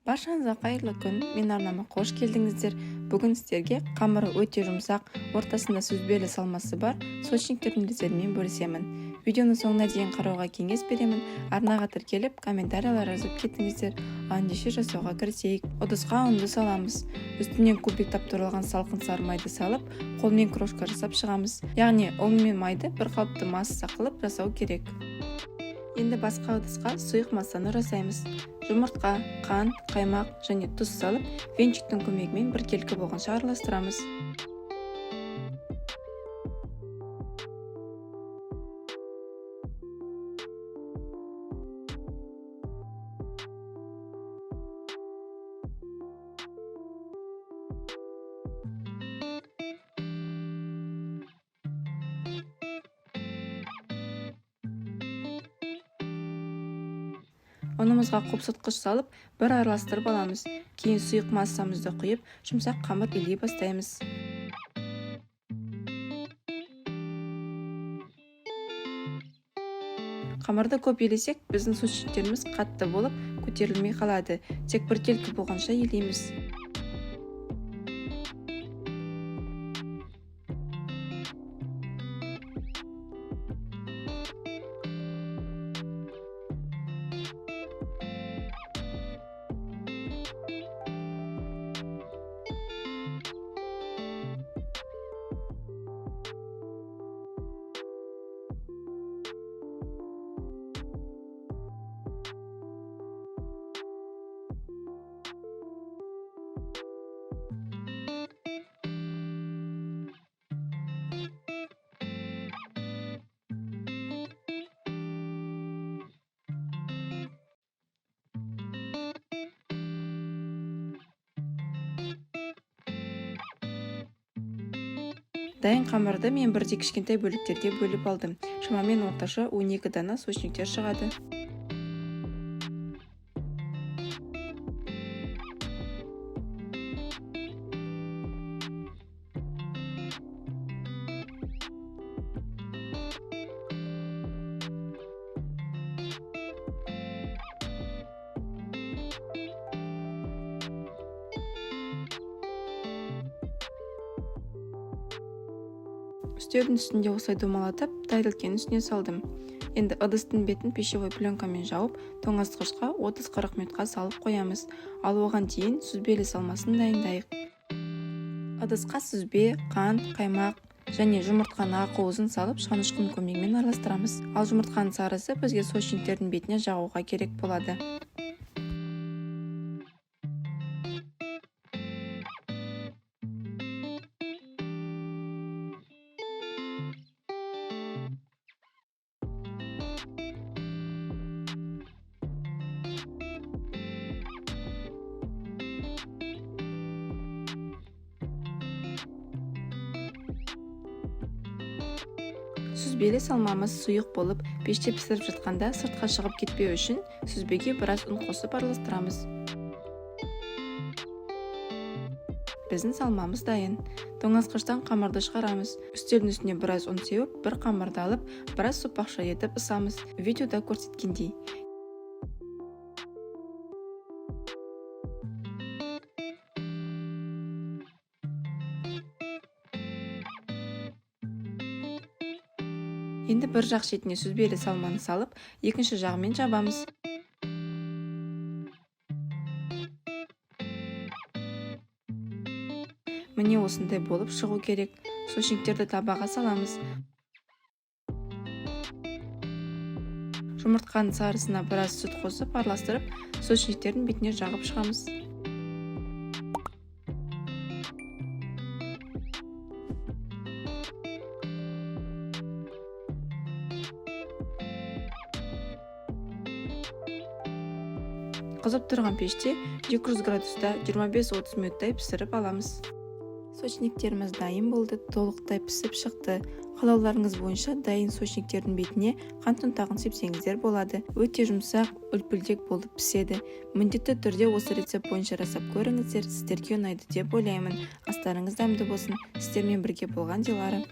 Баршаңызға қайырлы күн! Мен арнама қош келдіңіздер. Бүгін сіздерге қамыры өте жұмсақ, ортасында сүзбелі салмасы бар сочниктердің рецептімен бөлісемін. Видеоны соңына дейін қарауға кеңес беремін. Арнаға тіркеліп, комментариялар жазып кетіңіздер. Ал ендеше жасауға кірісейік. Ыдысқа ұнды саламыз. Үстінен кубиктап туралған салқын сары майды салып, қолмен крошка жасап шығамыз. Яғни ұн мен майды бір қалыпты масса қылып жасау керек. Енді басқа ыдысқа сұйық массаны жасаймыз. Жұмыртқа, қант, қаймақ және тұз салып, венчиктің көмегімен біркелкі болғанша араластырамыз. Ұнымызға қопсытқыш салып, бір араластырып аламыз. Кейін сұйық массамызды құйып, жұмсақ қамыр илей бастаймыз. Қамырды көп елесек, біздің сочниктеріміз қатты болып, көтерілмей қалады. Тек біркелкі болғанша елейміз. Дайын қамырды мен бірдей кішкентай бөліктерге бөліп алдым. Шамамен орташа 12 дана сочниктер шығады. Үстелдің үстінде осылай домалатып, тарелкенің үстіне салдым. Енді ыдыстың бетін пищевой пленкамен жауып, тоңазытқышқа 30-40 минутқа салып қоямыз. Ал оған дейін сүзбелі салмасын дайындайық. Ыдысқа сүзбе, қант, қаймақ және жұмыртқаның ақуызын салып, шанышқының көмегімен араластырамыз. Ал жұмыртқаның сарысы бізге сочниктердің бетіне жағуға керек болады. Сүзбелі салмамыз сұйық болып, пеште пісіріп жатқанда сыртқа шығып кетпеу үшін сүзбеге біраз ұн қосып араластырамыз. Біздің салмамыз дайын. Тоңазытқыштан қамырды шығарамыз. Үстелдің үстіне біраз ұн сеуіп, бір қамырды алып, біраз сопақша етіп ысамыз. Видеода көрсеткендей. Енді бір жақ шетіне сүзбелі салманы салып, екінші жағымен жабамыз. Міне осындай болып шығу керек. Сочниктерді табаға саламыз. Жұмыртқаның сарысына біраз сүт қосып араластырып, сочниктердің бетіне жағып шығамыз. Қызып тұрған пеште 200 градуста 25-30 минуттай пісіріп аламыз. Сочниктеріміз дайын болды, толықтай пісіп шықты. Қалауларыңыз бойынша дайын сочниктердің бетіне қант ұнтағын сепсеңіздер болады. Өте жұмсақ, үлпілдек болып піседі. Міндетті түрде осы рецепт бойынша жасап көріңіздер, сіздерге ұнайды деп ойлаймын. Астарыңыз дәмді болсын. Сіздермен бірге болған Дилара.